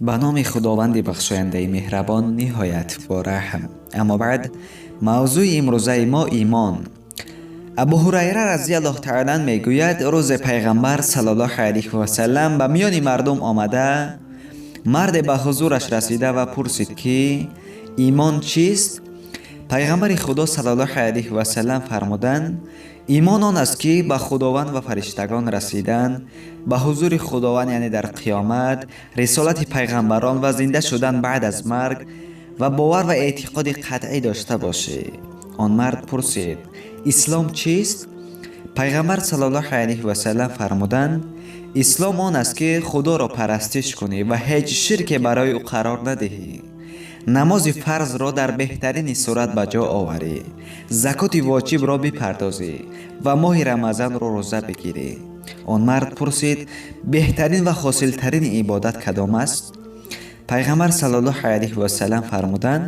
Ба номи Худованди бахшояндаи меҳрабон, ниҳоят бораҳм. Аммо баъд, мавзӯи имрӯзаи мо имон. Абу Ҳурайра разияллоҳу таала ан мегӯяд, рӯзе Пайғамбар саллаллоҳу алайҳи васаллам ба миёни мардум омада, марде ба ҳузураш расида ва пурсид, ки имон чист? Пайғамбари Худо саллаллоҳу алайҳи васаллам фармуданд: имон он аст, ки ба Худованд ва фариштагон расидан, ба ҳузури Худованд, яъне дар қиёмат, рисолати пайғамбарон ва зинда шудан баъд аз марг ва бовар ва эътиқоди қатъӣ дошта бошӣ. Он мард пурсид: ислом чист? Пайғамбар саллаллоҳу алайҳи васаллам фармуданд: ислом он аст, ки Худоро парастиш кунӣ ва ҳеҷ ширке барои ӯ қарор надиҳӣ, намози фарзро дар беҳтарини сурат ба ҷо оварӣ, закоти воҷибро бипардозӣ ва моҳи Рамазанро рӯза бигирӣ. Он мард пурсид: беҳтарин ва ҳосилтарини ибодат кадом аст? Пайғамбар саллаллоҳу алайҳи васаллам фармуданд: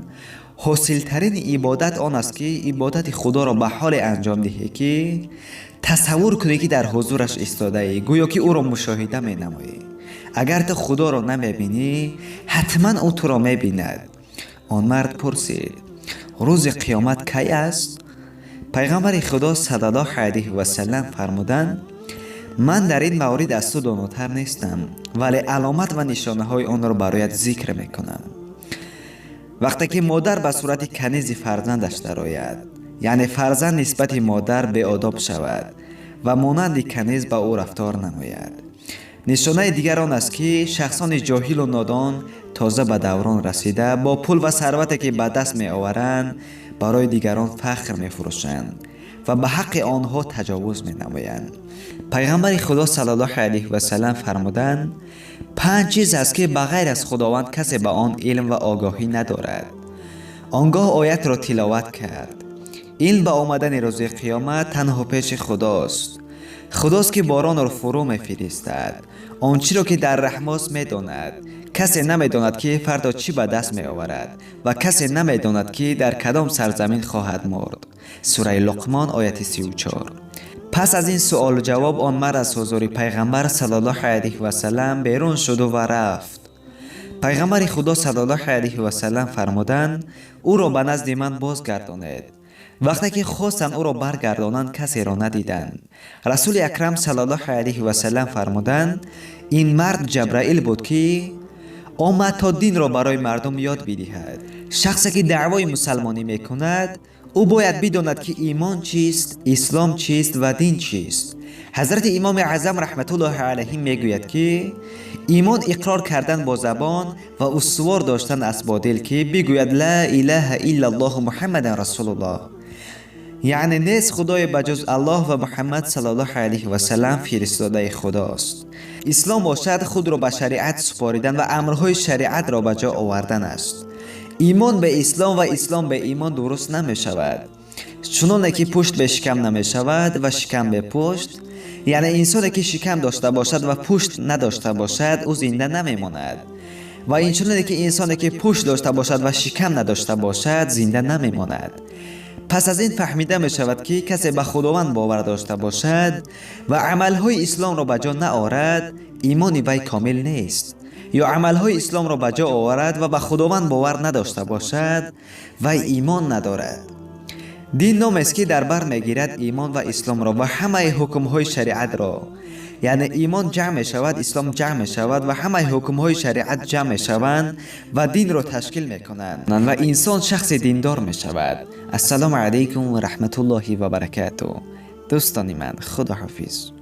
ҳосилтарини ибодат он аст, ки ибодати Худоро ба ҳоле анҷом диҳӣ, ки тасаввур кунӣ, ки дар ҳузураш истодаӣ, гӯё ки ӯро мушоҳида менамоӣ. Агар ту Худоро намебинӣ, ҳатман ӯ туро мебинад. Он мард пурсид: рӯзи қиёмат кай аст? Пайғамбари Худо саллаллоҳу алайҳи васаллам фармуданд: ман дар ин маврид аз ту донотар нестам, вале аломат ва нишонаҳои онро бароят зикр мекунам. Вақте ки модар ба сурати канизи фарзандаш дарояд, яъне фарзанд нисбати модар беодоб шавад ва монанди каниз ба ӯ рафтор намояд. Нишонаи дигар он аст, ки шахсони ҷоҳилу нодон, тоза ба даврон расида, бо пул ва сарвате, ки ба даст меоваранд, барои дигарон фахр мефурӯшанд ва ба ҳаққи онҳо таҷовуз менамоянд. Пайғамбари Худо саллаллоҳу алайҳи васаллам фармуданд: панҷ чиз аст, ки ба ғайр аз Худованд касе ба он илм ва огоҳӣ надорад. Он гоҳ оятро тиловат кард: илм ба омадани рӯзи қиёмат танҳо пеши Худост. Худост, ки боронро фурӯ мефиристад, он чиро, ки дар раҳмост, медонад. Касе намедонад, ки фардо чӣ ба даст меоварад, ва касе намедонад, ки дар кадом сарзамин хоҳад мурд. Сураи Луқмон, ояти 34. Пас аз ин суолу ҷавоб он мард аз ҳузури Пайғамбар саллаллоҳу алайҳи васаллам берун шуду ва рафт. Пайғамбари Худо саллаллоҳу алайҳи васаллам фармуданд: ӯро ба назди ман бозгардонед. Вақте ки хостанд ӯро баргардонанд, касеро надиданд. Расули Акрам саллаллоҳу алайҳи васаллам фармуданд: ин мард Ҷабраил буд, ки омад то динро барои мардум ёд бидиҳад. Шахсе, ки даъвои мусалмонӣ мекунад, ӯ бояд бидонад, ки имон чист, ислом чист ва дин чист. Ҳазрати Имоми Аъзам раҳматуллоҳи алайҳи мегӯяд, ки имон иқрор кардан бо забон ва устувор доштан аст бо дил, ки бигӯяд: ла илаҳа иллаллоҳу Муҳаммадан расулуллоҳ, яъне нест худое ба ҷуз Аллоҳ ва Муҳаммад саллаллоҳу алайҳи васаллам фиристодаи Худост. Ислом бошад, худро ба шариат супоридан ва амрҳои шариатро ба ҷо овардан аст. Имон бе ислом ва ислом бе имон дуруст намешавад, чуноне ки пушт бе шикам намешавад ва шикам бе пушт. Яъне инсоне, ки шикам дошта бошад ва пушт надошта бошад, ӯ зинда намемонад, ва инчуноне ки инсоне, ки пушт дошта бошад ва шикам надошта бошад, зинда намемонад. Пас аз ин фаҳмида мешавад, ки касе ба Худованд бовар дошта бошад ва амалҳои исломро ба ҷо наорад, имони вай комил нест, ё амалҳои исломро ба ҷо оварад ва ба Худованд бовар надошта бошад, вай имон надорад. Дин номест, ки дар бар мегирад имон ва исломро ва ҳамаи ҳукмҳои шариатро. Яъне имон ҷамъ мешавад, ислом ҷамъ мешавад ва ҳамаи ҳукмҳои шариат ҷамъ мешаванд ва динро ташкил мекунанд ва инсон шахси диндор мешавад. Ассалому алайкум ва раҳматуллоҳи ва баракату. Дӯстони ман, худоҳофиз.